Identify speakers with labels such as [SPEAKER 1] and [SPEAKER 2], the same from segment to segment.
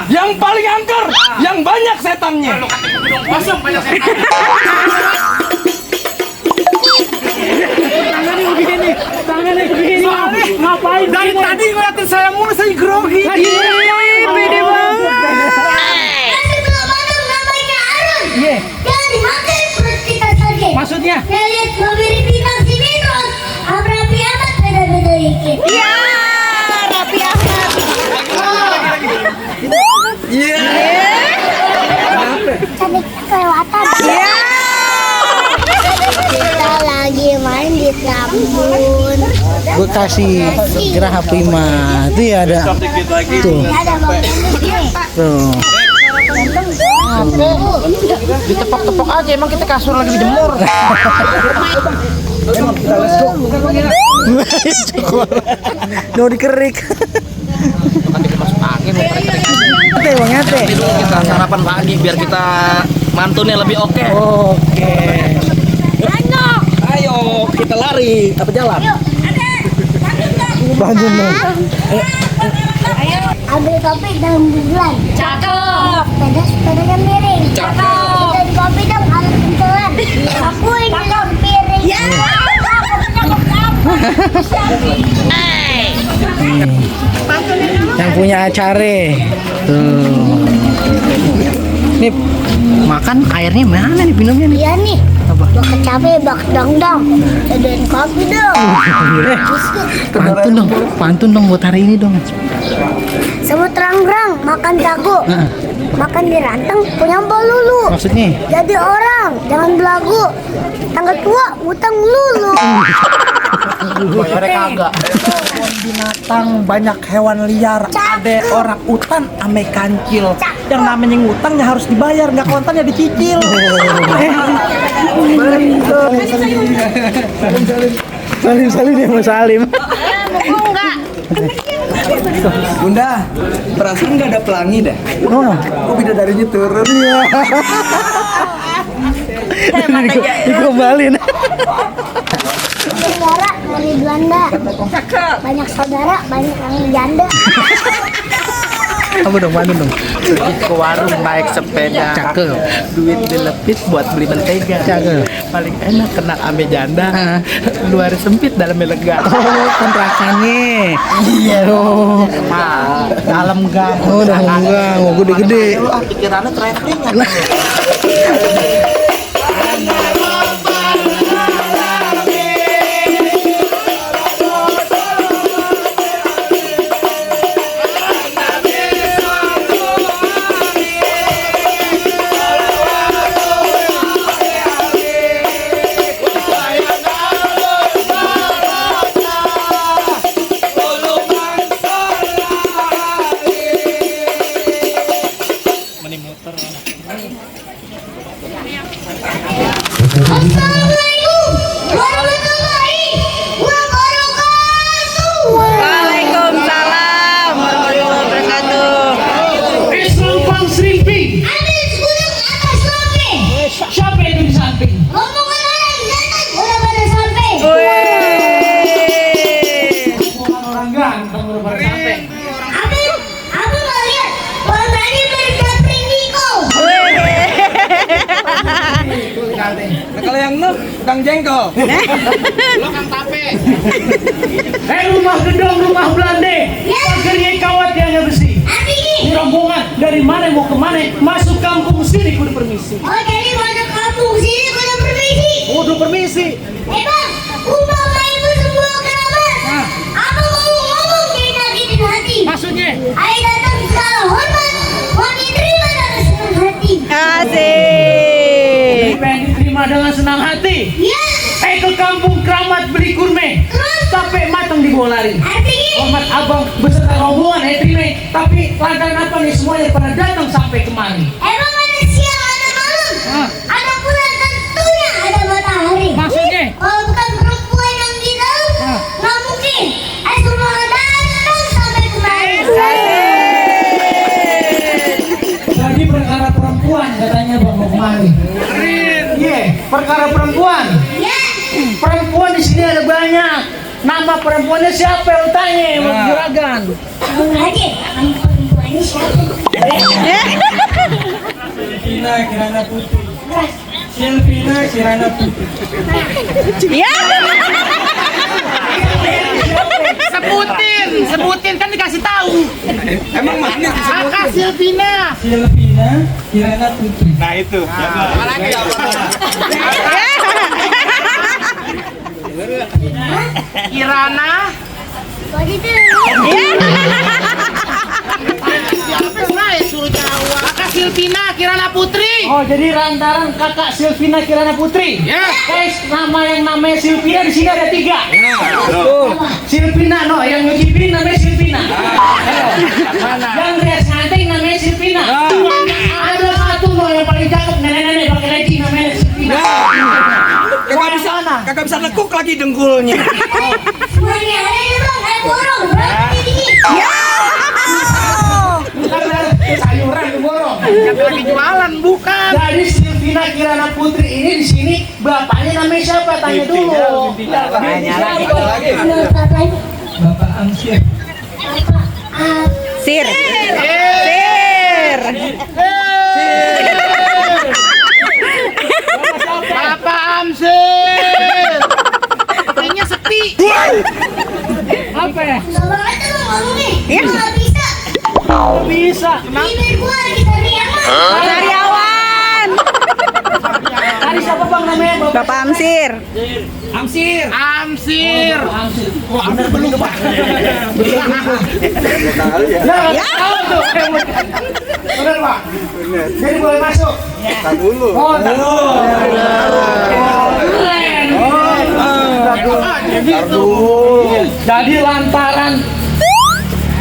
[SPEAKER 1] Yang paling angker, yang banyak setannya.
[SPEAKER 2] Kosong banyak setan.
[SPEAKER 3] Tangannya begini. Ngapain?
[SPEAKER 1] Dari tadi ngeliatin saya mulu, saya grogi.
[SPEAKER 3] Pede banget.
[SPEAKER 4] Nasi belum matang namanya Arun.
[SPEAKER 3] Iya.
[SPEAKER 4] Jangan dimakan perut kita saja.
[SPEAKER 3] Maksudnya?
[SPEAKER 4] Saya lihat memberi bintang sinetron. Rapi amat beda-beda dikit.
[SPEAKER 5] Ya, rapi amat.
[SPEAKER 1] Iya.
[SPEAKER 4] Tadi kelewatan.
[SPEAKER 5] Ya.
[SPEAKER 4] Kita lagi main di Tambun.
[SPEAKER 3] Gue kasih Geraha Prima. Itu ya ada. Tuh.
[SPEAKER 4] Ada bang.
[SPEAKER 3] Tuh.
[SPEAKER 2] Ditepok-tepok aja, emang kita kasur lagi dijemur.
[SPEAKER 3] Mau dikerik.
[SPEAKER 2] Nanti masuk angin.
[SPEAKER 3] Teh bang ya teh.
[SPEAKER 2] Kita sarapan pagi biar kita mantunnya lebih oke.
[SPEAKER 3] Oke.
[SPEAKER 1] Ayo, kita lari. Apa jalan?
[SPEAKER 3] Bangun dong.
[SPEAKER 4] Ambil kopi dalam bulan.
[SPEAKER 5] Cakep.
[SPEAKER 4] Sepedanya miring.
[SPEAKER 5] Cakep.
[SPEAKER 4] Dan kopi dong harus kentelan. Aku ini dalam piring.
[SPEAKER 5] Ya.
[SPEAKER 3] Yang punya acara. Tuh. Nih makan airnya mana nih minumnya nih?
[SPEAKER 4] Iya nih. Bak cabai, bak dong. Jadiin kopi dong.
[SPEAKER 3] Pantun dong buat hari ini dong.
[SPEAKER 4] Sebut terang-terang makan jago. Makan di ranteng punya lulu.
[SPEAKER 3] Maksudnya?
[SPEAKER 4] Jadi orang, jangan belagu. Tangga tua, utang lulu.
[SPEAKER 2] Bayarnya kagak.
[SPEAKER 1] Binatang, banyak hewan liar. Ada orang utan ame kancil. Yang namanya ngutang ya harus dibayar, nggak kontan ya dicicil.
[SPEAKER 3] Salim ya Mas Salim.
[SPEAKER 1] Bunda, perasaan nggak ada pelangi dah.
[SPEAKER 3] Oh,
[SPEAKER 1] Kok bidadarinya turun?
[SPEAKER 3] dikembalin.
[SPEAKER 4] Saudara dari Belanda. Banyak saudara, banyak yang janda.
[SPEAKER 3] Apa dong, pantun dong.
[SPEAKER 2] Ke warung naik sepeda.
[SPEAKER 3] Cakep.
[SPEAKER 2] Duit dilepit buat beli mentega.
[SPEAKER 3] Cakep.
[SPEAKER 2] Paling enak kena ame janda. Luar sempit dalamnya lega.
[SPEAKER 3] Oh, kontrakannya. Iya. Oh,
[SPEAKER 2] Dalam gang.
[SPEAKER 3] oh dalam gang. Oh, gede-gede.
[SPEAKER 2] Lu pikirannya traveling.
[SPEAKER 4] Assalamualaikum warahmatullahi wabarakatuh.
[SPEAKER 5] Waalaikumsalam warahmatullahi wabarakatuh.
[SPEAKER 3] Selompang serimpi.
[SPEAKER 4] Ambil segudang atas lope.
[SPEAKER 3] Siapa itu di samping?
[SPEAKER 4] Rombongan orang datang udah pada sampai.
[SPEAKER 3] Orang ganteng udah pada sampai.
[SPEAKER 4] Aku nggak lihat orang tadi berjapring Niko.
[SPEAKER 1] Nah, kalau yang nuk, Kang Jengkol.
[SPEAKER 3] Rumah gedong, rumah Belanda.
[SPEAKER 4] Ya.
[SPEAKER 3] Pagernya kawat yang besi.
[SPEAKER 4] Artinya,
[SPEAKER 3] Ini rombongan dari mana mau ke mana? Masuk kampung sini kudu permisi.
[SPEAKER 4] oh jadi pada kampung sini pada permisi.
[SPEAKER 3] Kudu permisi.
[SPEAKER 4] Bang, umpama itu semua kerabat. Apa mau ngomong dari nyakitin hati?
[SPEAKER 3] Maksudnya?
[SPEAKER 4] Ayo datang secara hormat, mau diterima dengan senang hati.
[SPEAKER 5] Asik.
[SPEAKER 3] Pengen diterima dengan senang hati.
[SPEAKER 4] Ya,
[SPEAKER 3] Ke kampung keramat beli kurme. Sampai matang dibawa lari.
[SPEAKER 4] artinya,
[SPEAKER 3] Hormat abang beserta rombongan terima. Tapi lantaran apa nih semuanya pada datang sampai kemari?
[SPEAKER 4] emang ada siang, ada malam, ada bulan, tentunya ada matahari.
[SPEAKER 3] Maksudnya?
[SPEAKER 4] Kalau bukan perempuan yang di dalam, nggak mungkin. Semua datang sampai kemari.
[SPEAKER 3] Jadi perkara perempuan katanya bang mau kemari. Iya, perkara perempuan.
[SPEAKER 4] Ya,
[SPEAKER 3] Perempuan di sini ada banyak. Nama perempuannya siapa yang tanya, Bang Juragan?
[SPEAKER 4] Bung Haji, perempuan ini siapa?
[SPEAKER 1] Silvina Kirana Putri. Silvina Kirana Putri.
[SPEAKER 5] Ya.
[SPEAKER 2] Sebutin kan dikasih tahu.
[SPEAKER 1] Emang mana?
[SPEAKER 2] Kakak Silvina.
[SPEAKER 1] Silvina Kirana Putri.
[SPEAKER 6] Nah itu.
[SPEAKER 2] Apalagi Kirana.
[SPEAKER 4] Begitu.
[SPEAKER 2] Siapa yang suruh jawab? Kakak Silvina Kirana Putri.
[SPEAKER 3] Oh, jadi lantaran kakak Silvina Kirana Putri.
[SPEAKER 2] Ya.
[SPEAKER 3] Guys, yang namanya Silvina di sini ada 3. Silvina, no, yang ngejipin namanya Silvina. Yang dress nganting namanya Silvina. Ada satu no yang paling cakep nenek-nenek pakai legging namanya Silvina.
[SPEAKER 1] Kakak bisa lekuk lagi dengkulnya.
[SPEAKER 4] Semuanya ada ya bang, ayo borong. Berarti tinggi.
[SPEAKER 3] Sayuran diborong.
[SPEAKER 2] Yang lagi jualan bukan.
[SPEAKER 3] Jadi Silvina Kirana Putri ini di sini bapaknya namanya siapa? Tanya dulu.
[SPEAKER 1] Tanya lagi.
[SPEAKER 4] Bapak lagi.
[SPEAKER 1] Bapak Amsyir.
[SPEAKER 5] Sir. Sir.
[SPEAKER 2] Bapak Amsir. Kayaknya sepi.
[SPEAKER 3] Apa ya?
[SPEAKER 4] Susah banget tuh ngomong nih.
[SPEAKER 5] Iya.
[SPEAKER 4] Nggak bisa.
[SPEAKER 3] Bisa.
[SPEAKER 4] Email gua lagi cari apa?
[SPEAKER 5] Karyawan.
[SPEAKER 3] Tadi siapa bang namanya?
[SPEAKER 5] Bapak Amsir.
[SPEAKER 3] Amsir.
[SPEAKER 2] Amsir.
[SPEAKER 3] Wah, bener belum pak? Ya, tahu tuh. Bener pak? Jadi boleh masuk.
[SPEAKER 6] Kita dulu.
[SPEAKER 3] Oh, tahu. Keren. Jadi lantaran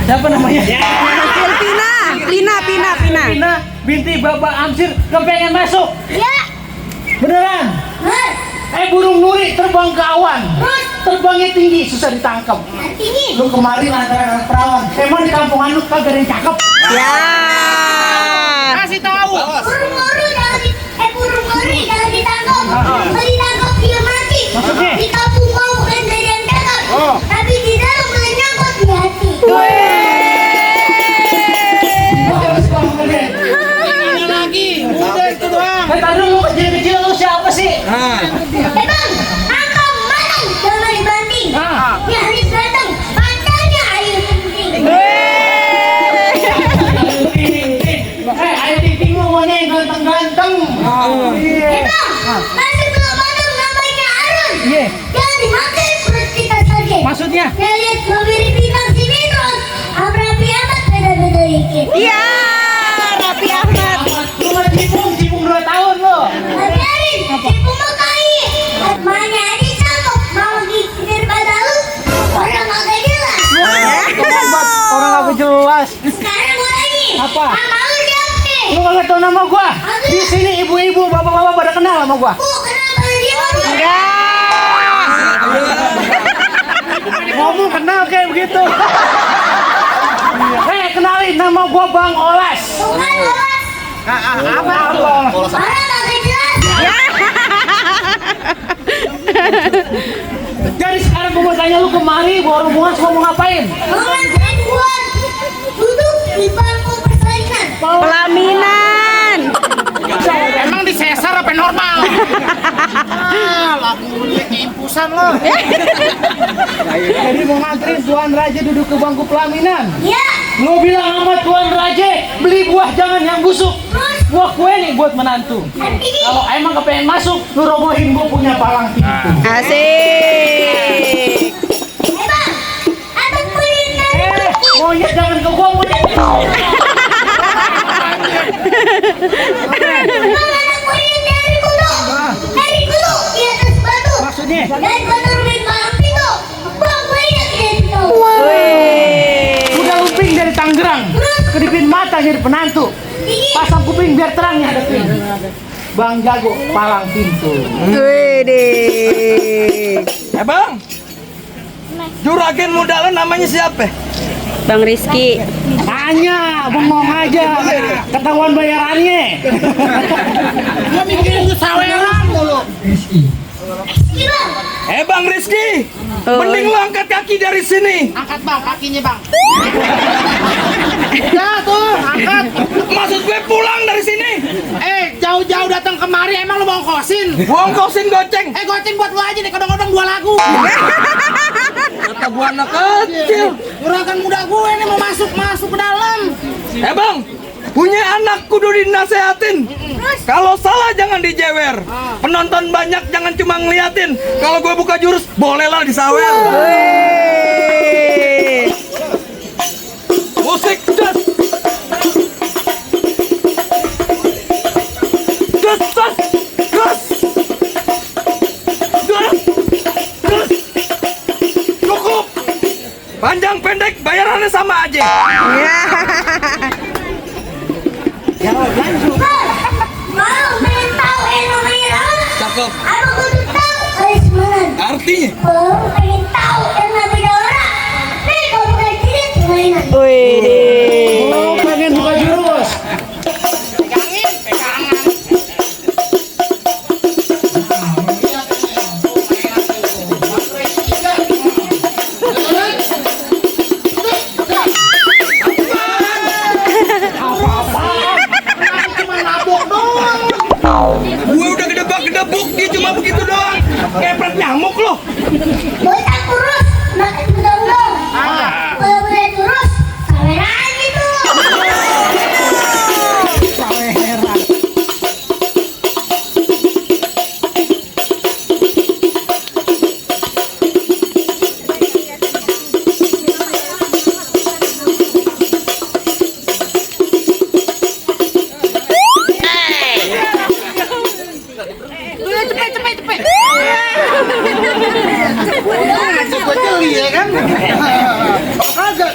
[SPEAKER 3] siapa namanya?
[SPEAKER 5] Silvina. Pina.
[SPEAKER 3] Pina binti Bapak Amsir kepengen masuk.
[SPEAKER 4] Ya.
[SPEAKER 3] Beneran?
[SPEAKER 4] Bener.
[SPEAKER 3] Burung nuri terbang ke awan. Terbangnya tinggi, susah ditangkap.
[SPEAKER 4] Tinggi.
[SPEAKER 3] Lu kemarin lantaran anak perawan. Emang di kampung anu kagak ada yang cakep.
[SPEAKER 5] Ya.
[SPEAKER 2] Kasih tahu.
[SPEAKER 4] Burung ngori jangan ditangkap. Kalau ditangkap dia mati.
[SPEAKER 3] Maksudnya?
[SPEAKER 4] Di kampung mau bukan dari yang cakep. Tapi di dalam mulai nyangkut di hati.
[SPEAKER 2] Ini lagi. Udah itu doang.
[SPEAKER 3] Tadi lu kecil-kecil lu siapa sih?
[SPEAKER 4] Bang, angkam matang jangan dibanting. Ya Haris datang, pacarnya Ayu Ting Ting.
[SPEAKER 3] Ayo ting lu maunya yang ganteng-ganteng.
[SPEAKER 4] Bang, masih belum matang namanya Arun.
[SPEAKER 3] Iya.
[SPEAKER 4] Jangan dimakan perut kita saja.
[SPEAKER 3] Maksudnya?
[SPEAKER 4] Ya lihat memberi bintang sinetron. Rapi amat beda-beda dikit.
[SPEAKER 5] Iya. Raffi Ahmad.
[SPEAKER 3] Lu mah cipung 2 tahun lu.
[SPEAKER 4] Biarin, ibu mau kai. Mana aja cakep, mau gigi daripada lu. Orang agak jelas.
[SPEAKER 3] Orang agak jelas.
[SPEAKER 4] Sekarang mau lagi.
[SPEAKER 3] Apa?
[SPEAKER 4] Nama lu siapa nih?
[SPEAKER 3] Lu kagak tahu nama gua? Di sini ibu-ibu, bapak-bapak pada kenal sama gua.
[SPEAKER 4] Kenapa dia baru?
[SPEAKER 3] Ngomong kenal kayak begitu. Kenalin nama gua Bang Oles.
[SPEAKER 4] Bukan Oles.
[SPEAKER 3] Apa?
[SPEAKER 4] Orang agak jelas.
[SPEAKER 3] Jadi sekarang gua mau tanya lu kemari bawa hubungan semua mau ngapain?
[SPEAKER 4] Mengantarin gua duduk di bangku persaingan.
[SPEAKER 5] Pelaminan.
[SPEAKER 2] Emang disesar apa normal? Lagunya keimpusan lo.
[SPEAKER 3] Jadi mau nganterin Tuan Raja duduk ke bangku pelaminan.
[SPEAKER 4] Ya.
[SPEAKER 3] Lu bilang sama Tuan Raja beli buah jangan yang busuk. Buah kue nih buat menantu. Kalau emang kepengen masuk, lu robohin gua punya palang pintu.
[SPEAKER 5] Asik.
[SPEAKER 4] Bang, abang kulit dari
[SPEAKER 3] Monyet jangan ke gua monyet.
[SPEAKER 4] Bang, anak kulit dari kudu. Dari kudu di atas batu.
[SPEAKER 3] Maksudnya?
[SPEAKER 4] Dan penurunin palang pintu. Bang, banyak itu.
[SPEAKER 5] Wih.
[SPEAKER 3] Udah uping dari Tangerang. Kedipin mata jadi penantu. Pasang kuping biar terang hadapin. Bang Jago palang pintu.
[SPEAKER 5] Wih deh.
[SPEAKER 1] Bang. Juragan muda lo namanya siapa?
[SPEAKER 5] Bang Rizky.
[SPEAKER 3] Tanya, bengong aja. Ketahuan bayarannya.
[SPEAKER 2] Gua mikirin kesaweran mulu.
[SPEAKER 4] Iya, Bang.
[SPEAKER 1] Bang Rizky. Mending lo angkat kaki dari sini.
[SPEAKER 2] Angkat bang, kakinya bang. Ya tuh,
[SPEAKER 1] gue pulang dari sini.
[SPEAKER 2] Jauh-jauh datang kemari emang lu mau ongkosin?
[SPEAKER 1] Ongkosin goceng.
[SPEAKER 2] Goceng buat lu aja nih, kadang-kadang 2 lagu.
[SPEAKER 1] Kata gua anak kecil.
[SPEAKER 2] Juragan muda gue nih mau masuk ke dalam.
[SPEAKER 1] Bang, punya anak kudu dinasehatin. Kalau salah jangan dijewer. Penonton banyak jangan cuma ngeliatin. Kalau gue buka jurus, bolehlah disawer. Musik das. Gas, gas, gas. Gas, gas. Cukup. Panjang pendek bayarannya sama aja.
[SPEAKER 4] Mau pengen tahu namanya apa?
[SPEAKER 1] Cakep.
[SPEAKER 4] Aku kudu tahu. Ayo semangat.
[SPEAKER 1] Artinya?
[SPEAKER 4] Mau pengen tahu namanya orang? Nih kalau bukan diri mainan.
[SPEAKER 5] Wih.
[SPEAKER 2] Oh, pengen buka jurus.
[SPEAKER 1] Gue udah gedebak-gedebuk, dia cuma begitu doang. Kepret nyamuk loh.
[SPEAKER 4] Bocah kurus, makan gedong-dong. Kalau boleh kurus, kameraan gitu.
[SPEAKER 2] Gue jeli ya kan? Kagak.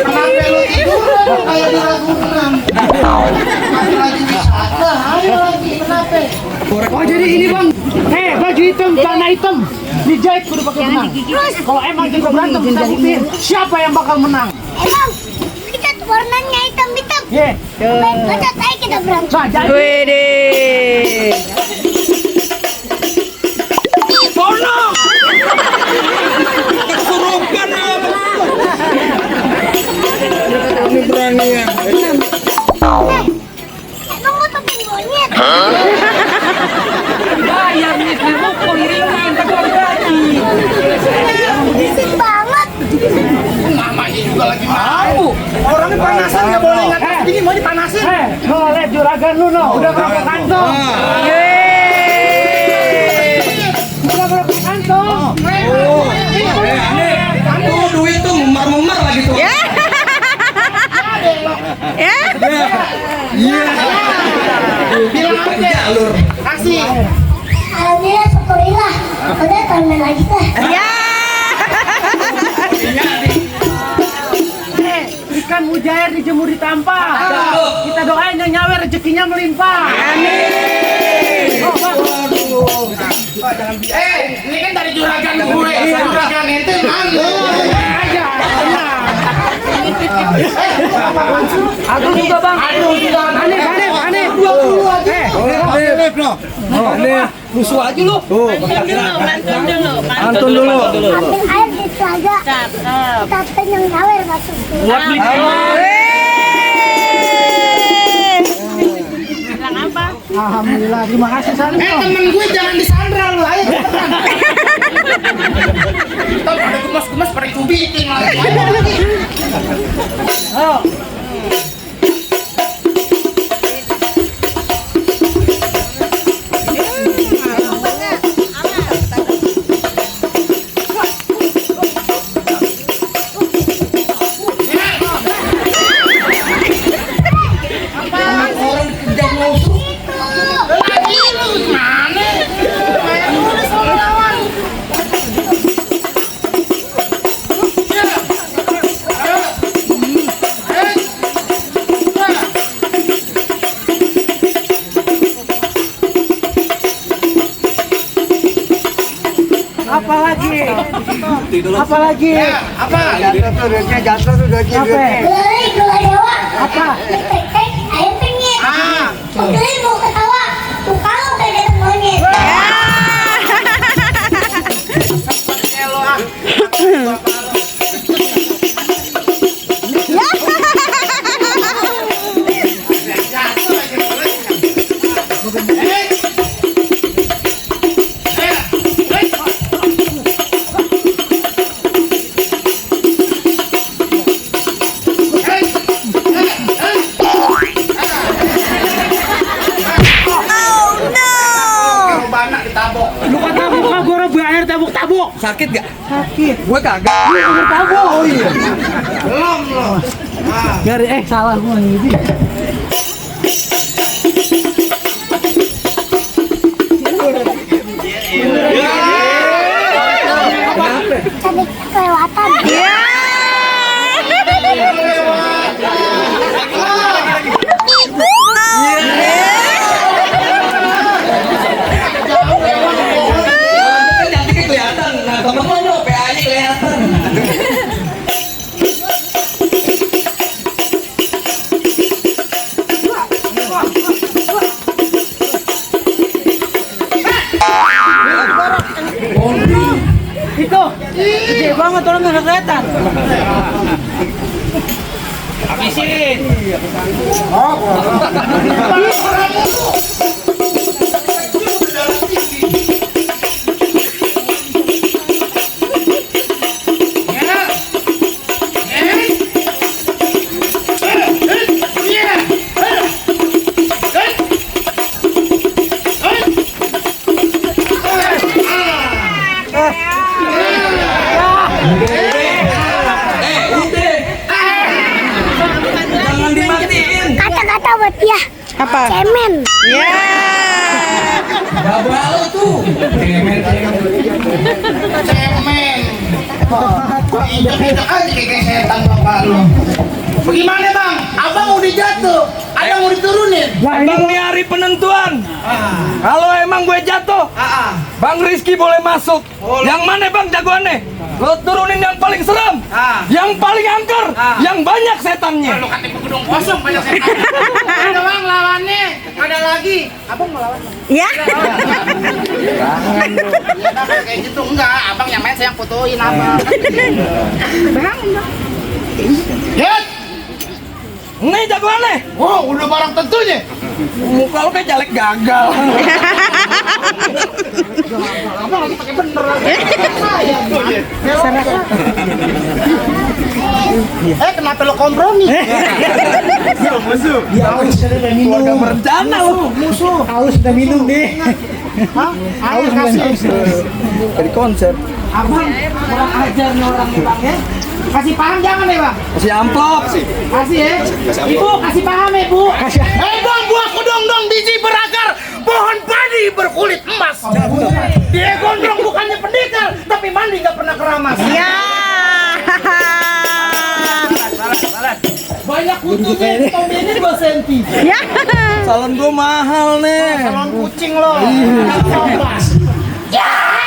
[SPEAKER 2] Kenapa lu tidur kayak di Ragunan? Lagi wisata, ayo lagi, kenapa?
[SPEAKER 3] Oh jadi ini bang, baju hitam, celana hitam, dijahit kudu pakai benang. Kalau emang kita berantem, kita buktiin siapa yang bakal menang.
[SPEAKER 4] Emang, kita tuh warnanya hitam-hitam.
[SPEAKER 3] Ye,
[SPEAKER 4] Baik, baca aja kita berantem.
[SPEAKER 3] nah jadi
[SPEAKER 5] Wih.
[SPEAKER 1] Sono. Kesurupan apa? Ini berani ya.
[SPEAKER 4] Emang mau topeng monyet?
[SPEAKER 3] bayar nih kamu kok iringan tapi gratis.
[SPEAKER 4] Berisik banget.
[SPEAKER 2] Namanya juga lagi mau. Orangnya panasan nggak boleh ingat. Ini mau dipanasin.
[SPEAKER 3] Lo lihat juragan lu no, udah berapa kantong? Udah berapa kantong?
[SPEAKER 1] Tuh duit tuh memar-memar lagi tuh.
[SPEAKER 5] Ya. Ya.
[SPEAKER 1] Iya.
[SPEAKER 2] Bilang aja.
[SPEAKER 1] Jalur.
[SPEAKER 2] Kasih.
[SPEAKER 4] Alhamdulillah, syukurillah. Udah tambah lagi kah?
[SPEAKER 5] Ya.
[SPEAKER 3] Ikan mujair dijemur di tampah. Kita doain yang nyawer rezekinya melimpah.
[SPEAKER 5] Amin.
[SPEAKER 3] Oh, Bang.
[SPEAKER 2] Ini kan dari juragan gue. Juragan ente mana?
[SPEAKER 3] Aja, tenang. Aku juga bang.
[SPEAKER 2] Aduh, juga
[SPEAKER 3] Aneh, aneh, aneh.
[SPEAKER 2] 20 aja.
[SPEAKER 1] Ini rusuh aja lu. Tuh.
[SPEAKER 5] Pantun dulu.
[SPEAKER 4] Ambil air di telaga. Tapi yang nyawer masuk.
[SPEAKER 3] Buat beli Alhamdulillah, terima kasih San.
[SPEAKER 2] Temen gue jangan disandra lu. Ayo cepetan. Kita pada gemes-gemes pada cubitin lagi.
[SPEAKER 3] Oh.
[SPEAKER 1] Orang kerja musuh.
[SPEAKER 2] Lagi lu gimana? Kayak nulis sama lawan.
[SPEAKER 3] Apalagi? Apalagi?
[SPEAKER 2] Apa? Jatuh tuh duitnya.
[SPEAKER 4] Beli gula dewa.
[SPEAKER 3] Apa?
[SPEAKER 4] Tek-tek, ayam penyet. Beli mau ketawa. Tukang kayak kata monyet.
[SPEAKER 3] Lu kata muka gue orang air tabuk-tabuk.
[SPEAKER 1] Sakit gak?
[SPEAKER 3] Sakit.
[SPEAKER 1] Gue kagak.
[SPEAKER 3] Tabuk.
[SPEAKER 1] Oh iya.
[SPEAKER 2] Belum loh.
[SPEAKER 3] Gari salah gua ini.
[SPEAKER 4] Tadi kelewatan.
[SPEAKER 1] Cantiknya kelihatan. Nah, temen lo PA-nya kelihatan.
[SPEAKER 3] Itu gede banget orang nggak kelihatan. Habisin.
[SPEAKER 1] Udah. Jangan dimatiin.
[SPEAKER 4] Kata-kata buat dia.
[SPEAKER 5] Apa?
[SPEAKER 4] Cemen.
[SPEAKER 5] Ya.
[SPEAKER 1] Gak bau tuh.
[SPEAKER 2] Cemen. Kok injek-injek aja kayak setan bapak lu. Bagaimana bang? Abang udah jatuh. Ada mau diturunin.
[SPEAKER 1] Bang, ini hari penentuan. Kalau emang gue jatuh, Bang Rizky boleh masuk. Yang mana bang jagoannya? Lo turunin yang paling serem, yang paling angker, yang banyak setannya.
[SPEAKER 2] Lu kata gedung kosong banyak setan. Ada bang lawannya. Ada lagi. Abang mau lawan bang?
[SPEAKER 5] Ya.
[SPEAKER 2] Ya dah kayak gitu enggak. Abang yang main saya yang fotoin abang. Yes.
[SPEAKER 1] Nih jagoannya.
[SPEAKER 2] Wow, udah barang tentunya.
[SPEAKER 1] Muka lo kayak caleg gagal.
[SPEAKER 2] Abang lagi pakai bener lagi. Kenapa lo kompromi?
[SPEAKER 3] Haus udah minum.
[SPEAKER 1] Keluarga berencana lo.
[SPEAKER 3] Musuh. Haus udah minum deh.
[SPEAKER 2] Ayo kasih.
[SPEAKER 1] Dari konser.
[SPEAKER 3] Abang kurang ajar nih orang nih bang ya.
[SPEAKER 2] Kasih paham jangan ya bang.
[SPEAKER 1] Kasih amplop.
[SPEAKER 2] Kasih ya. Ibu kasih paham ya bu. Dong buah kedong dong biji berakar pohon padi berkulit emas. Dia gondrong bukannya pendekar tapi mandi nggak pernah keramas.
[SPEAKER 5] Ya.
[SPEAKER 3] Banyak kutubnya. Tahun ini 2 senti.
[SPEAKER 5] Ya.
[SPEAKER 1] Salon gue mahal nih.
[SPEAKER 2] Salon kucing lo. Ya.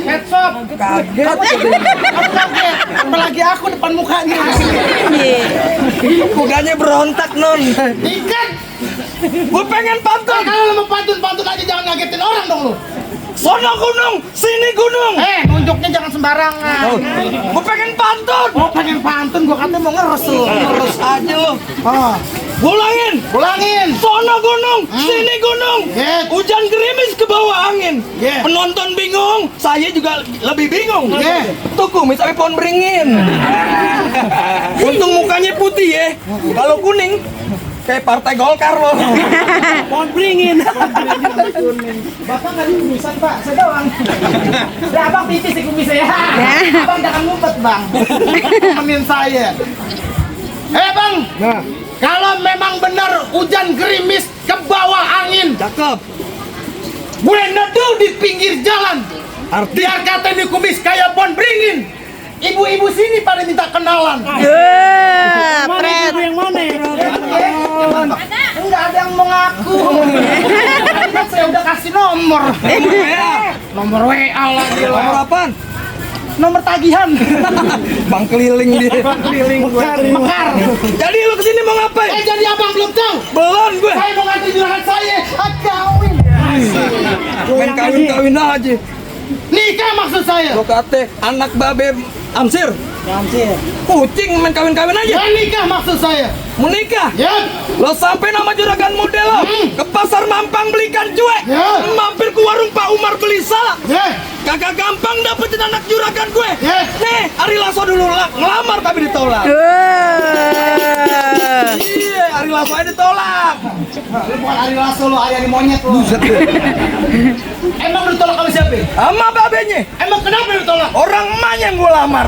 [SPEAKER 2] Headshot.
[SPEAKER 1] Kaget.
[SPEAKER 2] Apalagi aku depan mukanya.
[SPEAKER 1] Mukanya berontak non.
[SPEAKER 2] Ikan.
[SPEAKER 1] Gue pengen pantun.
[SPEAKER 2] Kalau lo mau pantun aja jangan ngagetin orang dong lo.
[SPEAKER 1] Sono gunung, sini gunung.
[SPEAKER 2] Nunjuknya jangan sembarangan.
[SPEAKER 1] Gue pengen pantun.
[SPEAKER 2] Oh, pengen pantun, gua kata mau ngeres lo.
[SPEAKER 1] Terus aja lo.
[SPEAKER 2] Oh,
[SPEAKER 1] Ulangin.
[SPEAKER 2] ulangin.
[SPEAKER 1] Sono gunung, sini gunung.
[SPEAKER 2] Yes.
[SPEAKER 1] Hujan gerimis ke bawah angin.
[SPEAKER 2] Yes.
[SPEAKER 1] Penonton bingung, saya juga lebih bingung.
[SPEAKER 2] Yes.
[SPEAKER 1] Tuh kumis sampai pohon beringin. Untung mukanya putih ya. Kalau kuning kayak partai Golkar loh.
[SPEAKER 3] Pohon beringin.
[SPEAKER 2] Bapak nggak di kumisan, Pak. Saya doang. Udah, abang tipis di kumis ya. Abang jangan ngumpet, Bang. Temenin saya. Bang. Kalau memang benar hujan gerimis ke bawah angin,
[SPEAKER 1] Cakep.
[SPEAKER 2] gue neduh di pinggir jalan. Biar kata di kumis kayak pohon beringin. Ibu-ibu sini pada minta kenalan.
[SPEAKER 3] Pret. Yang mana?
[SPEAKER 2] Enggak ada yang mengaku. Saya udah kasih nomor.
[SPEAKER 1] Ya.
[SPEAKER 2] Nomor WA lagi
[SPEAKER 1] Nomor
[SPEAKER 2] lah.
[SPEAKER 1] apaan?
[SPEAKER 2] Nomor tagihan.
[SPEAKER 1] Bang keliling dia.
[SPEAKER 2] Keliling gue. Mekar.
[SPEAKER 1] Jadi lu kesini mau ngapain?
[SPEAKER 2] Jadi abang belum tahu.
[SPEAKER 1] Belum gue.
[SPEAKER 2] Saya mau nganter juragan saya. Kawin.
[SPEAKER 1] Main kawin aja.
[SPEAKER 2] Nikah maksud saya.
[SPEAKER 1] Lo kate anak babe Amsir.
[SPEAKER 2] Amsir.
[SPEAKER 1] Kucing main kawin-kawin aja.
[SPEAKER 2] Ya nikah maksud saya.
[SPEAKER 1] Mau nikah?
[SPEAKER 2] Ya.
[SPEAKER 1] Lo sampai nama juragan model lo ke pasar Mampang belikan cuek.
[SPEAKER 2] Ya.
[SPEAKER 1] Mampir ke warung Pak Umar beli salak.
[SPEAKER 2] Ya.
[SPEAKER 1] Kagak gampang dapetin anak juragan gue.
[SPEAKER 2] Ya.
[SPEAKER 1] Nih, Ari Lasso dulu ngelamar tapi ditolak.
[SPEAKER 5] Wah.
[SPEAKER 1] Iya, Ari Lasso aja ditolak.
[SPEAKER 2] Lu bukan Ari Lasso lu, Ari monyet lu. Emang lu tolak sama siapa?
[SPEAKER 1] Sama babenya.
[SPEAKER 2] Emang kenapa lu tolak?
[SPEAKER 1] Orang emaknya yang gue lamar.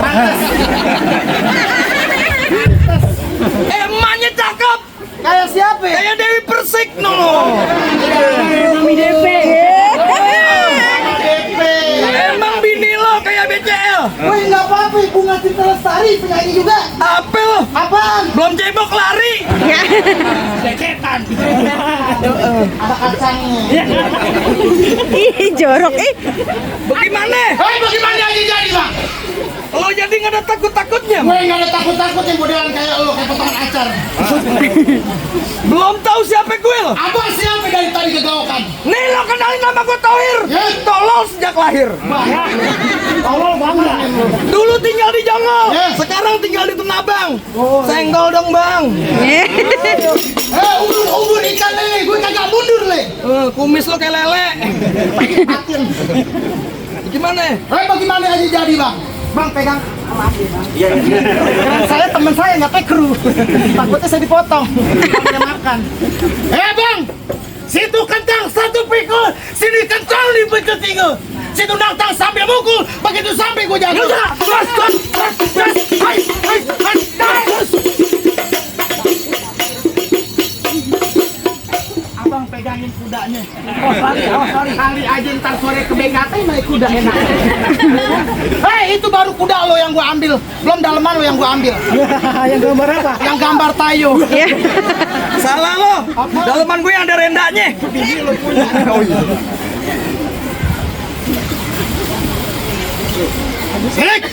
[SPEAKER 1] Emaknya cakep.
[SPEAKER 2] Kayak siapa?
[SPEAKER 1] Kayak Dewi Persik no.
[SPEAKER 3] Mami DP.
[SPEAKER 2] DP.
[SPEAKER 1] Emang bini lo kayak BCL.
[SPEAKER 2] Woi nggak apa-apa, Bunga Citra Lestari penyanyi juga.
[SPEAKER 1] Apa lo?
[SPEAKER 2] Apaan?
[SPEAKER 1] Belum cebok lari.
[SPEAKER 3] Cetan.
[SPEAKER 2] Ada kacangnya.
[SPEAKER 5] Ih, jorok
[SPEAKER 1] Bagaimana?
[SPEAKER 2] Hei, bagaimana aja jadi bang?
[SPEAKER 1] Lo jadi nggak ada takut-takutnya?
[SPEAKER 2] Gue nggak ada takut-takutnya modelan kayak lo, kayak potongan acar.
[SPEAKER 1] Belum tahu siapa gue lo?
[SPEAKER 2] Abang siapa dari tadi kegawakan?
[SPEAKER 1] Nih lo kenalin nama gue Tohir.
[SPEAKER 2] Ya.
[SPEAKER 1] Tolol sejak lahir.
[SPEAKER 2] Tolol bangga.
[SPEAKER 1] Dulu tinggal di Jongol.
[SPEAKER 2] Ya.
[SPEAKER 1] Sekarang tinggal di Tenabang. Senggol dong bang.
[SPEAKER 2] Ubur ikan lele, gue kagak mundur le.
[SPEAKER 1] Kumis lo kayak lele.
[SPEAKER 2] Atin.
[SPEAKER 1] Gimana?
[SPEAKER 2] Bagaimana aja jadi bang? Bang pegang. Iya. Saya teman saya nggak pakai kru. Takutnya saya dipotong. Tidak makan. Bang, situ kentang satu pikul, sini kentang di pikul tiga. Situ nantang sambil mukul, begitu sampai gue jago. Abang pegangin kudanya. Sorry. Kali aja ntar sore ke BKT naik kuda enak. Hei, itu baru kuda lo yang gua ambil. Belum daleman lo yang gua ambil. Yang gambar apa? Yang gambar tayo.
[SPEAKER 1] Salah lo. Daleman gue yang ada rendanya. Oh iya.
[SPEAKER 2] Sirik.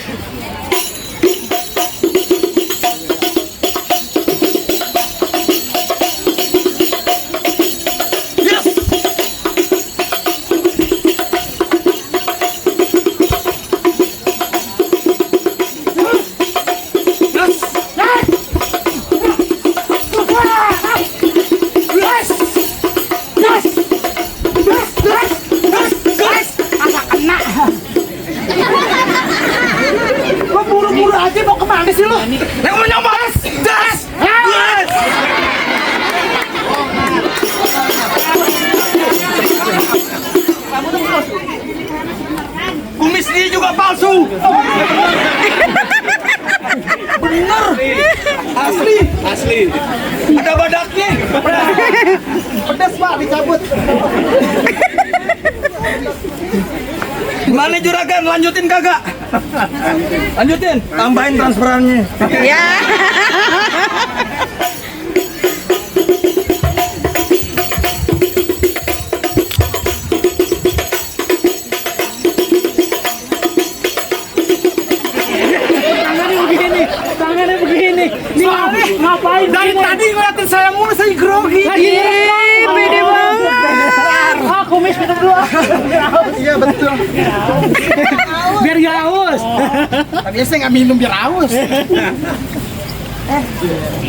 [SPEAKER 2] Lo buru-buru aja mau kemana sih lo?
[SPEAKER 1] Yang mau nyoba. Das. Das. Kumis dia juga palsu. Bener. Asli. Ada badaknya.
[SPEAKER 2] Pedas pak, dicabut.
[SPEAKER 1] Gimana juragan? Lanjutin kagak? Lanjutin. Tambahin transferannya.
[SPEAKER 5] Ya.
[SPEAKER 3] Tangannya begini. Nih ngapain?
[SPEAKER 2] Dari tadi ngeliatin saya mulu, saya grogi.
[SPEAKER 5] Ih, pede banget.
[SPEAKER 3] Kumis minum dulu.
[SPEAKER 2] Iya betul.
[SPEAKER 3] Biar gak haus.
[SPEAKER 2] Tapi saya nggak minum biar haus.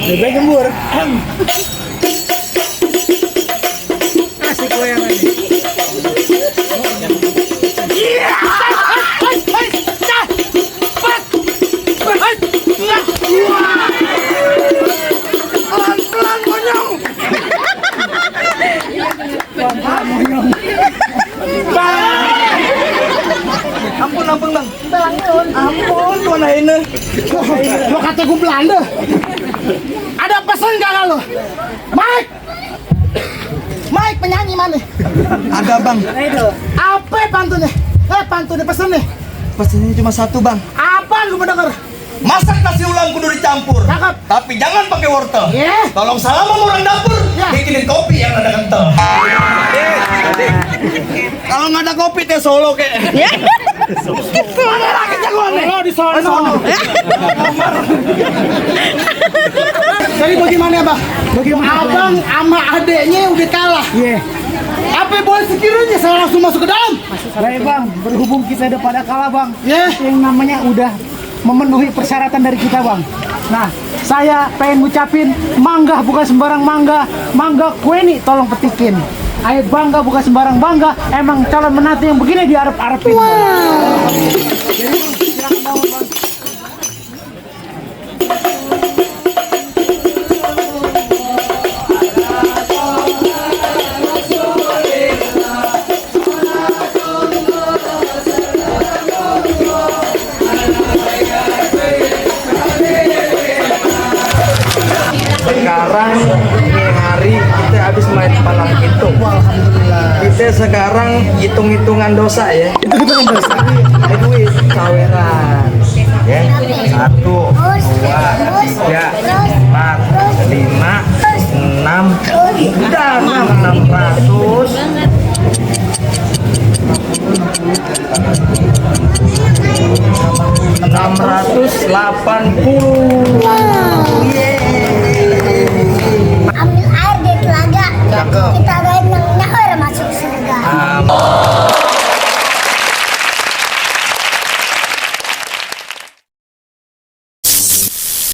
[SPEAKER 2] Lebih gembur. Asik goyangan ini.
[SPEAKER 1] Pelan-pelan monyong. Ampun bang. Ampun tuan ini.
[SPEAKER 2] Lo kata gue Belanda. Ada pesan gak lo? Mike penyanyi mana?
[SPEAKER 1] Ada bang.
[SPEAKER 2] Apa pantunnya? Pantunnya pesen nih.
[SPEAKER 1] Pesannya cuma satu bang.
[SPEAKER 2] Apa lu mau denger?
[SPEAKER 1] Masak nasi ulam kudu dicampur.
[SPEAKER 2] Cakep.
[SPEAKER 1] Tapi jangan pakai wortel.
[SPEAKER 2] Iya.
[SPEAKER 1] Tolong salam sama orang dapur.
[SPEAKER 2] Ya.
[SPEAKER 1] Bikinin kopi yang ada kental. Kalau nggak ada kopi teh Solo kek.
[SPEAKER 5] Ya.
[SPEAKER 1] Mana lagi jagoannya?
[SPEAKER 2] Di sono. Jadi bagaimana Abang? Bagaimana Abang sama adeknya udah kalah? Iya. Apa boleh sekiranya saya langsung masuk ke dalam?
[SPEAKER 6] Baik bang, berhubung kita udah pada kalah bang, yang namanya udah memenuhi persyaratan dari kita bang. Nah, saya pengen ngucapin mangga bukan sembarang mangga, mangga kue nih tolong petikin. Ayo bangga bukan sembarang bangga, emang calon menantu yang begini diarep-arepin.
[SPEAKER 1] Sekarang ini hari kita habis main palang hitung. Kita sekarang hitung-hitungan dosa ya. Hitung-hitungan dosa. Duit caweran. Ya. 1, 2, 3, 4, 5, 6. Udah 600. 680.